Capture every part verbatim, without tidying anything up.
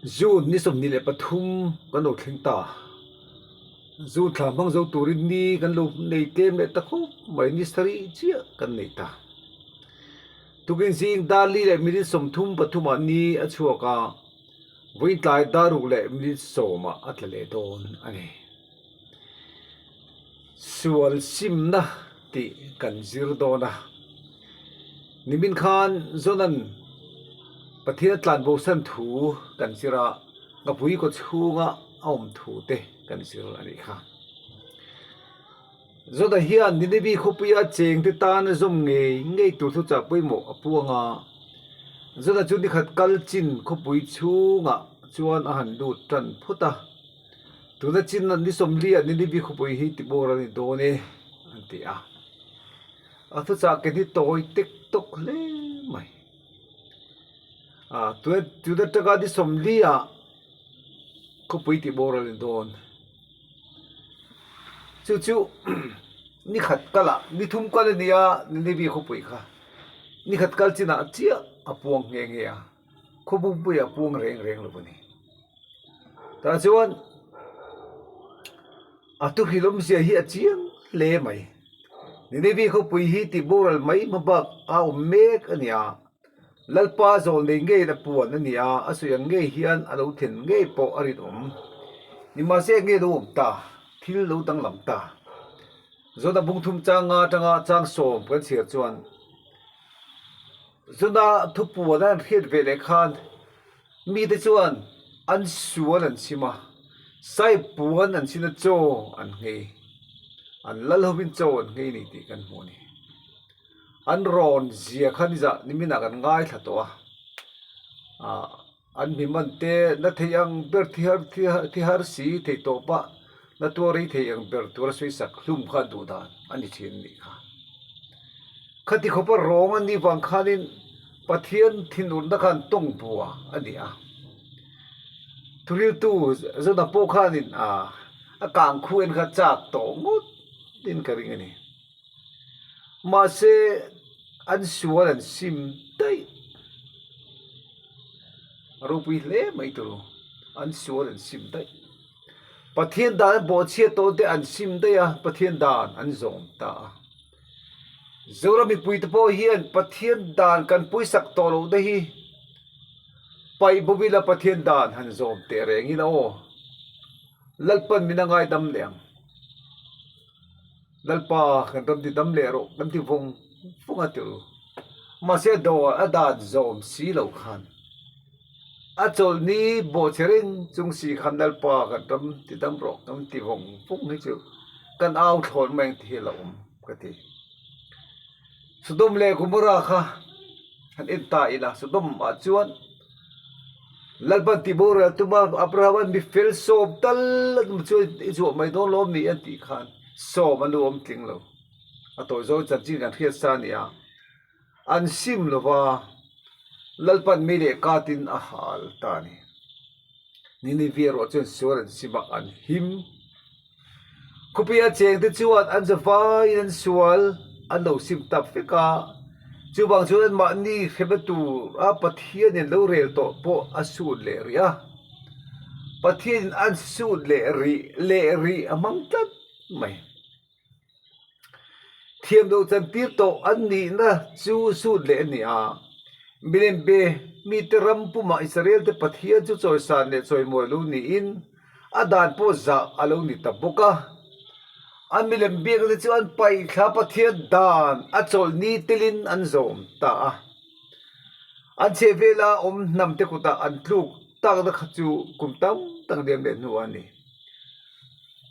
June ni sawmhni le pathum kan lo thleng ta. June thla hmang zo turin ni kan lo nei tlem leh ta khawp mai, ni sari chiah kan nei ta. Tukin zing dar li le minute sawmthum pathum a ni a chhuak a, vawiin tlai dar ruk le minute sawm a a tla leh dawn a nih. Sual simna tih kan zir dawn a. Nimin khan Jonan Pathian tlanbosan thu kan zir a, ngapui kawchhunga a awm thu te kan zir a nih kha. Jona hian Ninevi khawpuia chengte tan a zawm ngei ngei tur thuchah pawimawh a puang a. Jona chu ni khat kal chin khawpui chhungah chuan a han lut ṭan phawt a. Tuna chin ni sawmli a Ninevi khawpui hi tiboral a ni dawn e, an ti a. A thuchah ken hi tawi tek tawk hle mai. A, tuna, tuna taka ni sawmli a khawpui tiboral a ni dawn. Chu chu, ni khat kala, ni thum kal a ni a, Ninevi khawpui kha. Ni khat kal chinah chiah a puang nghe nghe a. Khawpui a puang reng reng lo a ni. Tah chuan, a thuhril awmzia hi a chiang hle mai. Ninevi khawpui hi tiboral mai hmabak a awm mek a ni a. Lalpa zawlnei ngeiin a puan a ni a, a sawi ang ngei hian a lo thlen ngei pawh a rinawm. Nimahse, eng nge lo awm ta, thil lo danglam ta. Jona bung thum chang nga aṭanga chang sawm kan chhiar chuan, Jona thupuan an hriat ve leh khan, mite chuan an sual an sim a, sai puan an sin a chaw an nghei, an lal hovin chaw an nghei ni tih kan hmu a ni. An rawn zia khan i zah niminah kan ngaithla tawh a. A, an hming an te, na thei ang ber thi har, thi har, thi har si thei tawp a, na tuar rei thei ang ber tura sawisak hlum kha duh dan a ni ṭhin a nih kha. Khati khawpa rawng a ni vang khanin Pathian thinurna khan tawng bua a ni a. Thuhriltu Jona pawh khanin a, a kang khu en kha chak tawh ngawt in ka ring a ni. Mahse, an sual an sim daih. A ropui hle mai tur u. An sual an sim daih. Pathian dan an bawhchhiat tawh te an sim daih a, Pathian dan an zawm ta a. Zoram mipui te pawh hian Pathian dan kan puisak tawh lo te hi paih bo ila Pathian dan han zawm teh reng ila aw. Lalpan min a ngaidam leh ang. Lalpa, kan ram tidam leh rawh, kan ti vawng vawng a ti ru. Mahse, a dawn, a dan zawm si lo khan, a chawlhni bawhchhe reng chung si khan, Lalpa, kan ram tidam rawh, kan ti vawng vawng hi chu kan au thlawn mai ang ti hi a la awm ka ti. Sodom leh Gomorrah kha han en ta ila, Sodom ah chuan Lalpan tiboral a tum a, Abraham an mi fel sawm tal an tum chuan i zuah mai dawn lo mi an tih khan sawm an lo awm tling lo. A tawi zawn chanchin kan hriat sa a ni a. An sim lo va, Lalpan mei leh katin a hal ta a ni. Ninevi erawh chuan sual an sim a, an him. Khawpuia chengte chuan an zavaiin an sual an lo sim ta vek a. Chuvang chuan anmahni hremna tura Pathianin lo rel tawh pawh a sut leh rih a. Pathianin an sut leh rih, leh rih a hmang tlat mai. Thiam lo chantir tawh an nihna chu sut leh a ni a. Milem be, mite ram puma Israel te Pathian chu chawisan leh chawimawi lo niin, a dan pawh zah a lo ni ta bawk a. An milem biak te chu an paih thla Pathian dan a chawlhni telin an zawm ta a. An chhehvela awm hnam te kutah an tluk takna kha chu kum tam tak liam leh hnu a ni.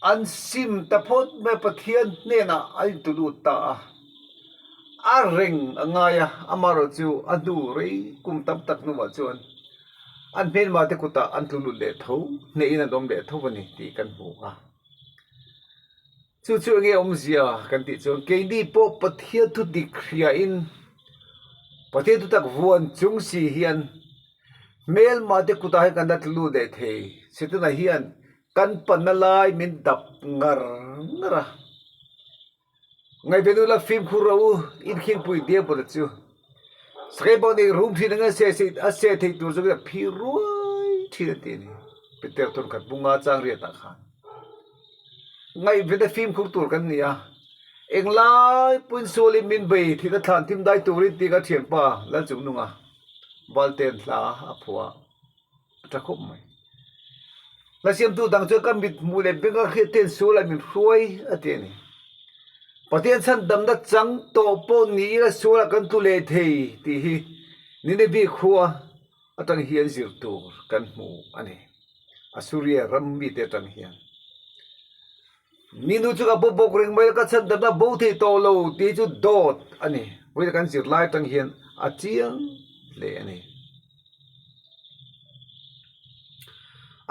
An sim ta phawt mai, Pathian hnenah an intlu lut ta a. A reng a ngai a, amaherawhchu a hnu rei kum tam tak hnuah chuan an hmelma te kutah an tlu lut leh tho, hnehin an awm leh tho a ni tih kan hmu a. Chu chu enge awmzia kan tih chuan, keini pawh Pathian thu dik hriain, Pathian thu tak vuan chung si hian, hmelma te kutah hian kan la tlu lut leh thei. Setana hian kan panna lai min dap ngar ngar a. Ngaihven ula, fimkhur rawh u, in khingpui diam pawh chu. Sakai bang nei rum thin anga se se, a se thei tur zawngin a phir ruai ṭhin a ti ni. Peter thawnkhat bung nga chang riet a khan. Ngaihveta fimkhur tur kan ni a. Ieng lai puin suolin min bei thina thlan thim dai turin ti ka ṭhianpa Lalchungnunga Valten hla a phuok a. A ṭha khawp mai. Hla siemtu dang chu ka mit hmu le beng a hriet ten suola min hruai a ti ni. Pathian chhandamna chang tawh pawh ni ila suola kan tlu leh thei ti hi Ninevi khua aṭang hian zir tur kan hmu a ni. Assuria ram mite aṭang hian. Minu chu ka bo bawk reng mai ka chhandamna bo thei tawh lo ti chu dawt a ni. Vawiin kan zir lai aṭang hian a chiang hle a ni.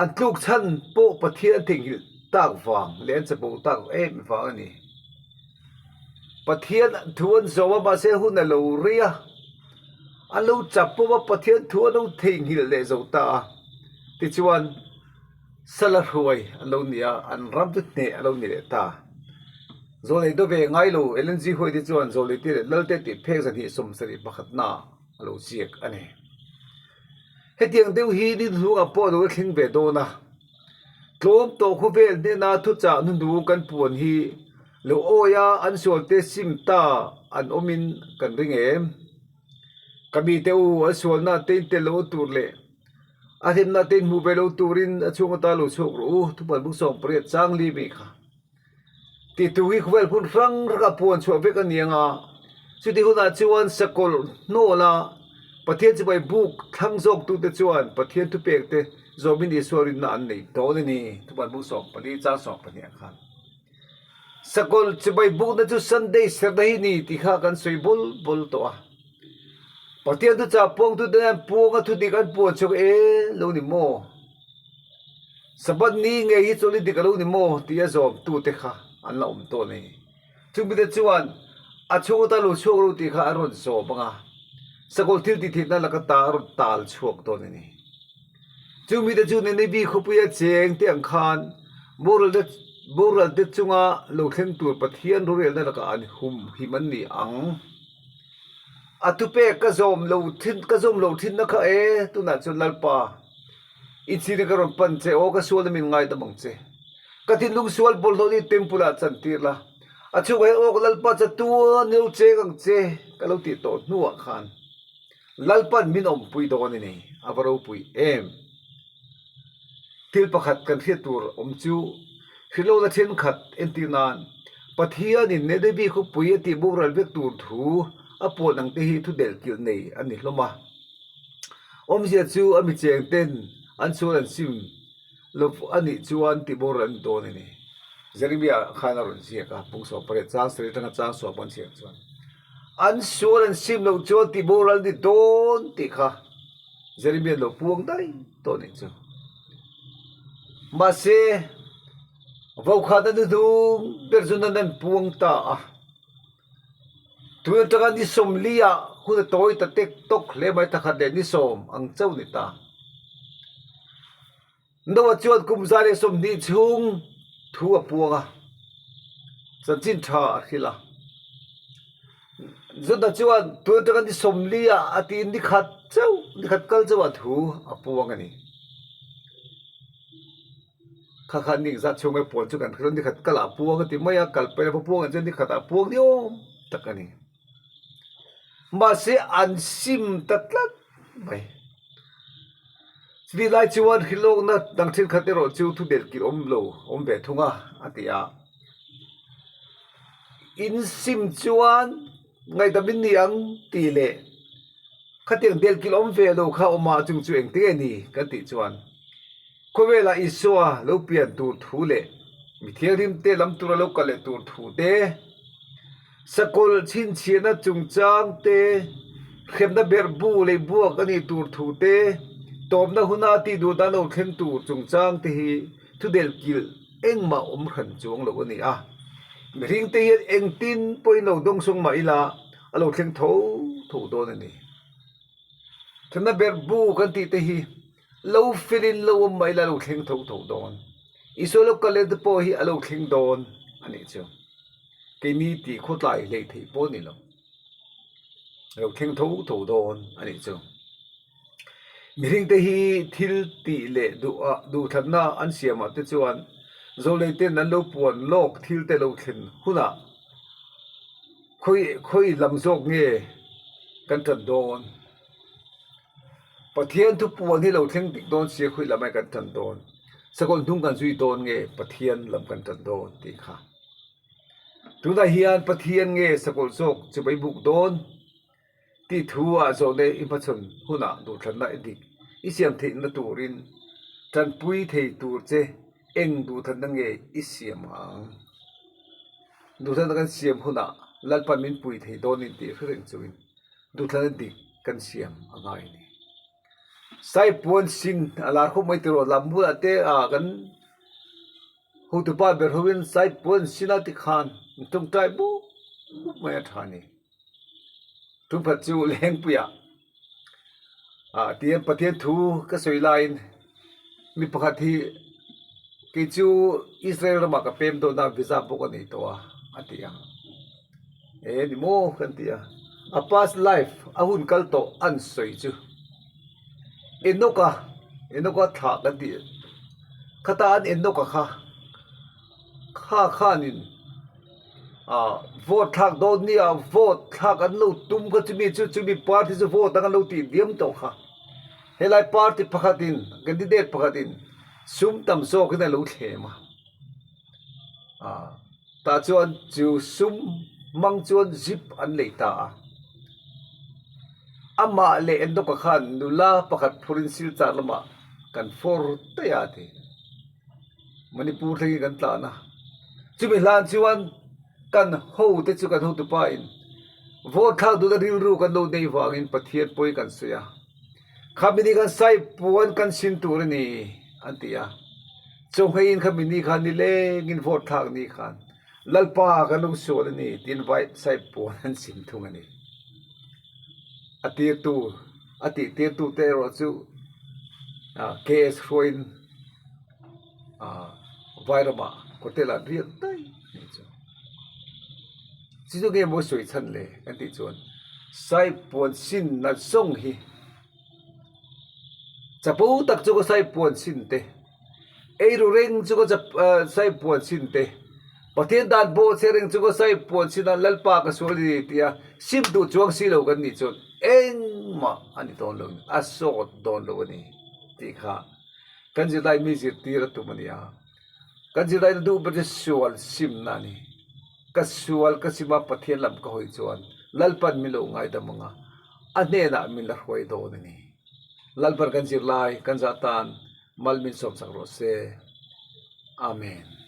An tluk chhan pawh Pathian theinghilh tak vang leh an chapo tak em vang a ni. Pathian thu an zawm a, mahse hun a lo rei a. An lo chapo a, Pathian thu an lo theinghilh leh zo ta a. Tichuan, sala hruai an lo ni a, an ram chu hneh a lo ni leh ta. Zawlnei daw ve ngai lo, Ellen G White te chuan zawlnei te leh lalte tih phek zahnih sawmsarih pakhatna a lo ziak a ni. Hetiang deuh hi ni hnuhnungah pawh a lo thleng ve dawn a. Tlawm tawh khawvel hnena thuchah hnuhnung kan puan hi lo awia an sualte sim ta an awmin kan ring em? Ka mite u, an sualna te in tel lo tur leh a hremna te in hmu ve lo turin a chhung ata lo chhuak rawh u, Thupuan bung sawmpariat chang li mi kha. Tih tu hi khawvel hmun hrang hranga puan chhuah vek a ni ang a. Chuti hunah chuan sakawlh hnawla Pathian chibai buk thlang zawktute chuan Pathian thupekte zawmin Isua rinna an nei dawn a ni. Thupuan bung sawmpali chang sawmpahnih khan. Sakawlh chibai bukna chu Sunday serna hi ni tih kha kan sawi bul bul tawh a. Pathian thuchah puangtute an puang a, thudik an puan chhuak e lo ni maw? Sabbath ni ngei hi chawlh dik a lo ni maw tia zawmtute kha an la awm tawh a ni. Chumi te chuan a chhung ata lo chhuak rawh tih kha an rawn zawm ang a. Sakawlh thil tih theihna laka ta a rawn tal chhuak dawn a ni. Chumi te chu Ninevi khawpuia cheng te ang khan boral te, boral te chunga lo thleng tur Pathian rorelna laka an humhim an ni ang. A thupek ka zawm lo ṭhin, ka zawm lo ṭhinna kha e, tunah chuan Lalpa, in chhinin ka rawn pan che, aw ka sualna min ngaidam ang che. Ka thinlung sual bawlhhlawh ni temple-ah chantir la. A chhungah hian aw ka Lalpa chatuan i lo cheng ang che, ka lo tih tawh hnuah khan Lalpan min awmpui dawn a ni, a va ropui em. Thil pakhat kan hriat tur awm chu, hrilhona ṭhenkhat entir nan, Pathianin Ninevi khawpui a tihboral vek tur thu a puan ang te hi thudelhkilh nei a ni hlawm a. Awmzia chu a mi cheng ten an sual an sim lo a nih chuan tihboral an dawn a ni. Jeremia khan a rawn ziak a, bung sawmpariat chang sarih aṭanga chang sawm kan chhiar chuan. An sual an sim loh chuan tihboral ni dawn tih kha Jeremia lo puang dai tawh a nih chu. Mahse, vaukhatna hnuhnung ber chu an puang ta a. Tun aṭanga ni sawmli a hun a tawi ta tek tawk hle mai, ta khat leh ni sawm ang chauh ni ta. Noa chuan kum za leh sawmhnih chhung thu a puang a, chanchin ṭha a hrilh a. Jona chuan tun aṭanga ni sawmli a, a tiin ni khat chauh, ni khat kal chauha thu a puang a ni. Kha khan ni zat chhung a puan chu kan hre lo, ni khat kala puang a ti mai a, kal pera va puang ang chuan ni khata puang ni awm tak a ni. Mahse, an sim ta tlat mai. Chutih lai chuan hrilhawkna dang ṭhenkhat erawh chu thudelhkilh awm lo, awm ve thung a, a ti a. In sim chuan ngaidam in ni ang tih leh khatiang delhkilh awm ve lo kha awm a, chung chu engtin nge ni kan tih chuan, khawvela Isua lo pian tur thu leh mi thianghlimte lam tura lo kal leh tur thu te, sakawlh chhinchhiahna chungchang te, hremna ber bu lei buak a nih tur thu te, tawpna huna tihduhna lo thleng tur chungchang te hi thudelhkilh engmah awm hran chuang lo a ni a. Mihringte hian engtin pawhin lo dawngsawng mah ila a lo thleng tho tho dawn a ni. Hremna ber bu kan tih te hi lo felin lo awm mah ila lo thleng tho tho dawn. Isua lo kal leh te pawh hi a lo thleng dawn a nih chu. Keini tih khawtlai hlei theih pawh ni lo. A lo thleng tho tho dawn a nih chu. Mihringte hi thil tih le duh a, duhthlanna an siam a te chuan, Zoleiten an lo puan lawk thil te lo thlen hunah khawi, khawi lam zawk nge kan ṭan dawn? Pathian thu puan hi lo thleng dik dawn sia khawi lamah kan ṭan dawn? Sakawlh hnung kan zui dawn nge Pathian lam kan ṭan dawn tih kha. Tunah hian Pathian nge sakawlh zawk chu mai buk dawn? Tih thu ah zawhna i hmachhawn hunah duhthlanna i dik, i siam theihna turin ṭanpui thei tur che eng duhthlanna nge i siam ang? Duhthlanna kan siam hunah Lalpan min pui thei dawn in tih hre reng chungin duhthlanna dik kan siam a ngai ni. Saipuan sin a lar khawp mai tiraw, lam bulah te a kan hotupa ber hoin saipuan sin a ti khan ṭawngṭai buk buk mai a ṭha ni. Tum khat chu Lengpuia, a, tian Pathian thu ka sawi laiin mi pakhat hi kei chu Israel ramah ka pem dawn a, visa bawk a nei tawh a, a ti a. E ni maw kan ti a. A past life, a hun kal tawh an sawi chu. Enoka, Enoka thla kan ti. Khata an Enoka kha, kha khanin, a, vote thlak dawn nia, vote thlak an lo tum kha chumi chu, chumi party chu vote ang an lo tih diam tawh kha. Helai party pakhatin, candidate pakhatin, sum tam zawkin a lo thlem a. A, tah chuan chu sum hmang chuan jeep an lei ta a. Amah leh Enoka khan nula pakhat phurin Silchar lamah kan fawr tei a ti. Manipur thlengin kan tlan a. Chumi hlan chuan kan ho te chu kan hotupa in vote thlak duna rilru kan lo nei vangin Pathian pawi kan sawi a. Khami ni khan saipuan kan sin tur a ni, an ti a. Chawngheiin khami ni khan ni lengin vote thlak ni khan Lalpa kan lo sual a ni, tiin vai saipuan an sin thung a ni. A tirtu, a tih tirtu te erawh chu, a, K S hruaiin, a, vai ramah hotel an riak daih ni chu. Chu chu nge maw sawi chhan le kan tih chuan, saipuan sinna zawng hi chapo tak chu ka saipuan sin te, ei ru reng chu ka chap-, a, saipuan sin te, Pathian dan bawhchhe reng chu ka saipuan sin a, Lalpa ka sual a ni tia sim duh chuang si lo kan nih chuan engmah a ni dawn lo, a sawt dawn lo a ni tih kha kan zirlai mi zirtir a tum a ni a. Kan zirlaina duh ber chu sual simna a ni. Ka sual ka sim a, Pathian lam ka hawi chuan Lalpan min lo ngaidam ang a, a hnenah min la hruai dawn a ni. Lalpan kan zirlai kan zah tan mal min sawmsak rawh se. Amen.